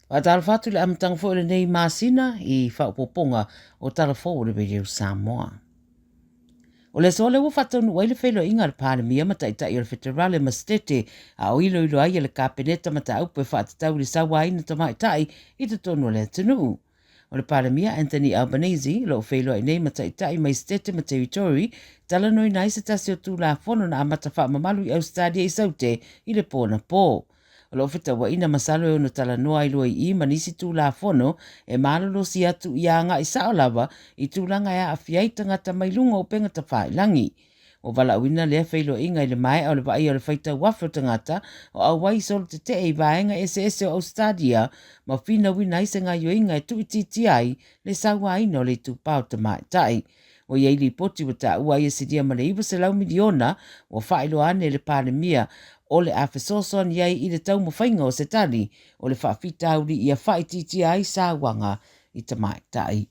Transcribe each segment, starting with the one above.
Faatalofa atu i le amataga foi o lenei masina i faaopoopoga o Tala Fou o le Radio Samoa. O le aso lea ua faataunuu ai le feiloaiga a le Palemia ma Taitai o le Feterale ma Setete a o iloilo ai e le Kapeneta mataupu e faatatau i le sauaina tamaitai i totonu o le atunuu. O le Palemia Anthony Albanese o lo o feiloai nei ma Taitai mai Setete ma Territory talanoaina ai se tasi o Tulafono na amata faamamalu i Ausetalia i Saute i le po anapo. O lo o fetauaiina masalo e ono talanoa ai loa i i ma nisi Tulafono e malolosi atu ia agai sao lava i tulaga e aafia ai tagata mai luga o upega tafailagi. Ua valaauina lea feiloaiga i le maea o le vaaia o le faitau afe o tagata o auai i solo tetee i vaega eseese o Ausetalia ma finauina ai se gaioiga e tuuitiitia ai le sauaina o le itupa o tamaitai. Ua i ai lipoti ua taua ai e silia ma le 900 miliona ua faailoa ane e le Palemia o le a fesoasoani ai i le taumafaiga o se tali o le faafitauli ia faaitiitia ai sauaga i tamaitai.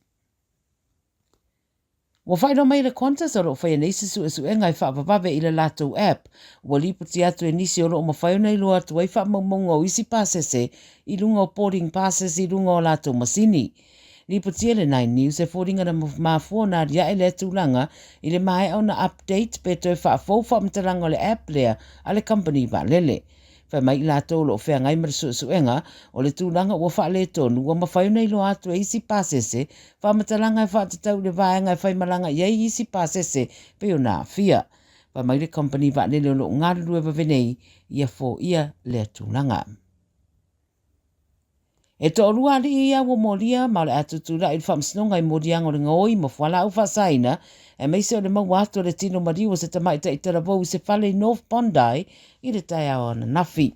Ua faailoa mai e le Qantas o lo o faia nei se suesuega e faavavave i le latou app. Ua lipoti atu e nisi o lo o mafai ona iloa atu ai faamaumauga o isi pasese i luga o boarding passes i luga o latou masini. Lipotia le Nine News e foliga na mafua ona aliae lea tulaga i le maea ona update pe toe faafou faamatalaga o le app lea a le kamupani vaalele. Fai mai i latou o lo o feagai ma le suesuega, o le tulaga ua faaletonu ua mafai ona iloa atu e isi pasese faamatalaga e faatatau i le vaega e faimalaga i ai isi pasese pei ona aafia. Fai mai le kamupani vaalele o lo o galulue vave nei ia foia lea tulaga. E toalua alii ia ua molia ma o le a tutulai i le faamasinoga i moliaga o le gaoi ma fualaau faasaina, aemaise o le maua atu o le tino maliu o se tamaitai talavou i se fale i North Bondi i le taeao ananafi.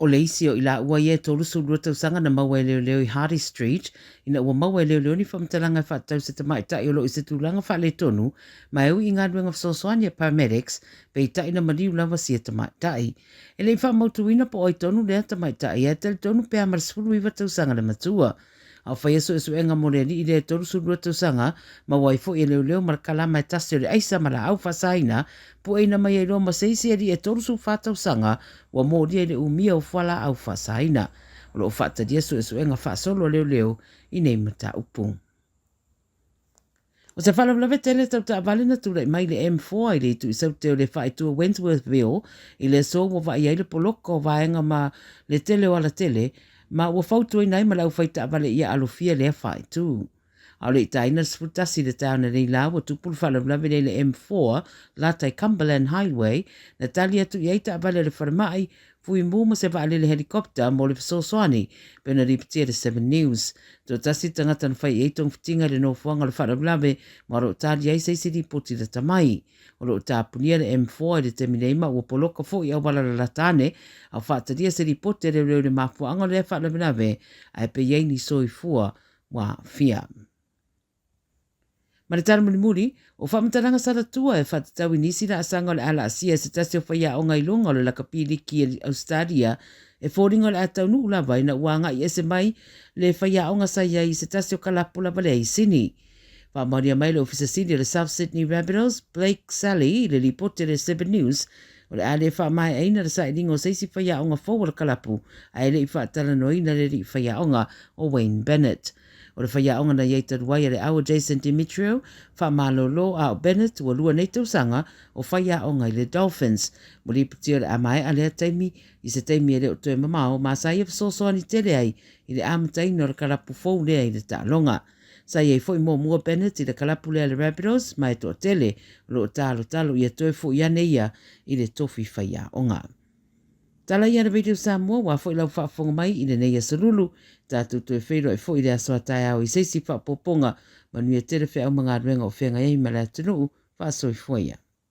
O le isi o i laua ia e 32 tausaga na maua e leoleo i Hardy Street ina ua maua e leoleo ni faamatalaga e faatatau i se tamaitai o lo o i se tulaga faaletonu ma e ui i galuega fesoasoani a paramedics, peitai na maliu lava sia tamaitai. E le i faamautuina po o ai tonu lea tamaitai ae talitonu pe a ma le 19 tausaga le matua. A o faia suesuega mo le alii lea e 32 tausaga, maua ai foi e leoleo ma le kalama e tasi o le aisa ma laau faasaina, pueina mai ai loa ma se isi alii e 34 tausaga ua molia i le umia o fualaau faasaina. O lo o faatalia suesuega faasolo a leoleo i nei mataupu. O se faalavelave tele tau taavale na tulai mai i le M4 i le itu i Saute o le faaitua Wentworthville i le aso ua vaai ai le poloka o vaega ma le tele o alatele ma ua fautuaina ai ma le aufai taavale ia alofia lea faaitu. A o le i taina le 11 i le taeao nei la ua tupu le faalavelave lea i le M4 lata i Cumberland Highway na tali atu i ai taavale a le falemai Fuimu ma se vaalele helicopter mo le fesoasoani, pei ona lipotia e le Seven News. Toatasi le tagata na fai i ai togafitiga i le nofoaga o le faalavelave ma o lo o tali ai se isi lipoti lata mai. O lo o tapunia le M4 i le taimi nei ma ua poloka foi auala lalata ane a o faatalia se lipoti a leoleo i le mafuaaga o lea faalavelave ae pe i ai ni soifua ua aafia. Ma le tala mulimuli, o faamatalaga salatua e faatatau i nisi laasaga o le a laasia e se tasi o faiaoga i luga o le lakapi liki i Ausetalia, e foliga o le a taunuu lava ina ua agai ese mai le faiaoga sa i ai i se tasi o kalapu lava lea i Sini. Faamaonia mai le Ofisa Sili o le South Sydney Rabbitohs, Blake Sally, i le lipoti a le Seven News, o le a le faamaeaina le sailiga o se isi faiaoga fou o le kalapu ae le i faatalanoaina le alii faiaoga o Wayne Bennett. O le faiaoga na i ai talu ai a le au o Jason Demetriou, faamalolo a o Bennett ua lua nei tausaga o faiaoga i le Dolphins. Ua lipotia o le a maea lea taimi i se taimi e le o toe mamao ma sa ia fesoasoani tele ai i le amataina o le kalapu fou lea i le taaloga. Sa i ai foi muamua Bennett i le kalapu lea a le Rabbitohs ma e toatele o lo o talotalo ia toe foi ane ia i le tofi faiaoga. Tala ia le Radio Samoa ua foi lau faafofoga mai i lenei aso Lulu. Tatou toe feiloai foi i le aso a taeao i se isi faaopoopoga. Manuia tele feau ma galuega o feagai ai ma le atunuu. Faasoifua ia.